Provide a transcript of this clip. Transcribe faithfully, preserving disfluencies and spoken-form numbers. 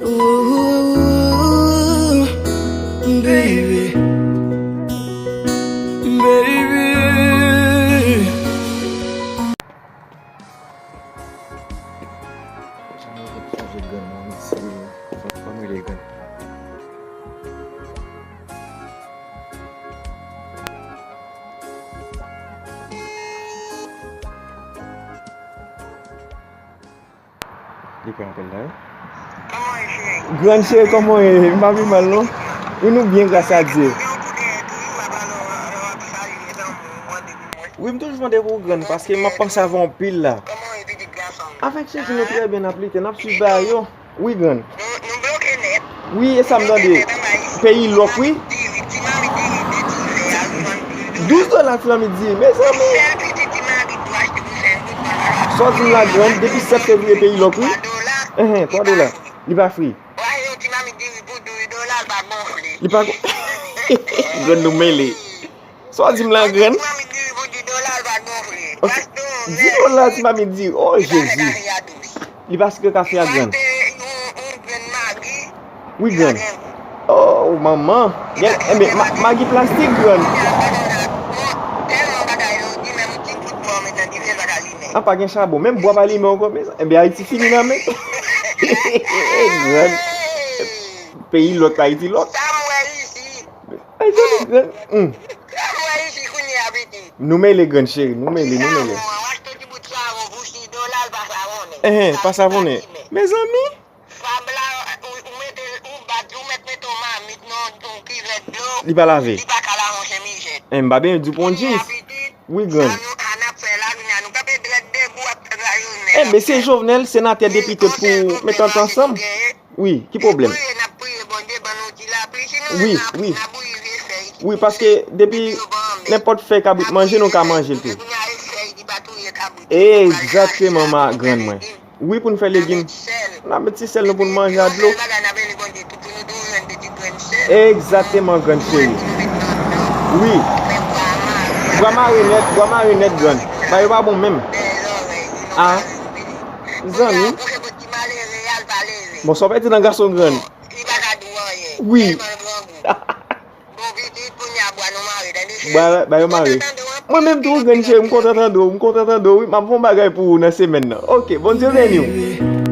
Ooh, baby, baby. Chanje grann nan, mèsi. Fò m rele grann. Li pran apèl la, wi. Kòman w ye, cheri? Grann cheri, kòman w ye? M pa pi mal, non. Wi, nou byen, gras a Dye. Wi, m toujou mande pou ou, grann, paske m ap panse avè w anpil la. Kòman w ye, pitit gason m? Avèk Cheri, nou trè byen, n ap lite, n ap swiv bagay yo. Wi, grann. Nou, nou bloke nèt. Wi, e sa m tande. Peyi lòk, wi. Douz dola ti mamit diri, mezanmi. Sa w di m la, grann, depi sèt fevriye peyi lòk, wi. Enhen, twa dola. Li pa fri. Li pa gon-, grann, nou mele. Sa w di m la, grann? Ok. Di dola ti mamit diri. Oh, Jezi. Li pa sike kafe a, grann. Wi, grann. Oh, manman. Gen, enben, ma-, magi plastik, grann. A, pa gen chabon. Menm bwa pa limen ankò, mezanmi. Enben, Ayiti fini nan men. Grann. Peyi lòk, Ayiti lòk. Ay, tande, grann. Hmm. Nou mele, grann cheri, nou mele, nou mele. Enhen, pa savonnen. Mezanmi. Li pa lave. Enben, m pa byen di w pon djis. Wi, grann. Enben, se Jovenel, senatè, depite pou met tèt ansanm. Wi, ki pwoblèm? Wi, wi. Wi, paske depi nenpòt fèy kabrit manje, nou ka manje l tou. Egzakteman, ma grann mwen. Wi, pou n fè legim. N ap met ti sèl nou pou n manje a dlo. Egzakteman, grann cheri. Wi. Bwa mare nèt, bwa mare nèt, grann. Bagay yo pa bon menm. A. Zanmi. Bon, sa w pèdi nan gason grann. Wi. Bwa, ba yo mare. Mwen menm tou, grann cheri, m kontan tande w, m kontan tande w, wi. M ap fè yon bagay pou ou nan semèn nan. Ok, Bondye beni w.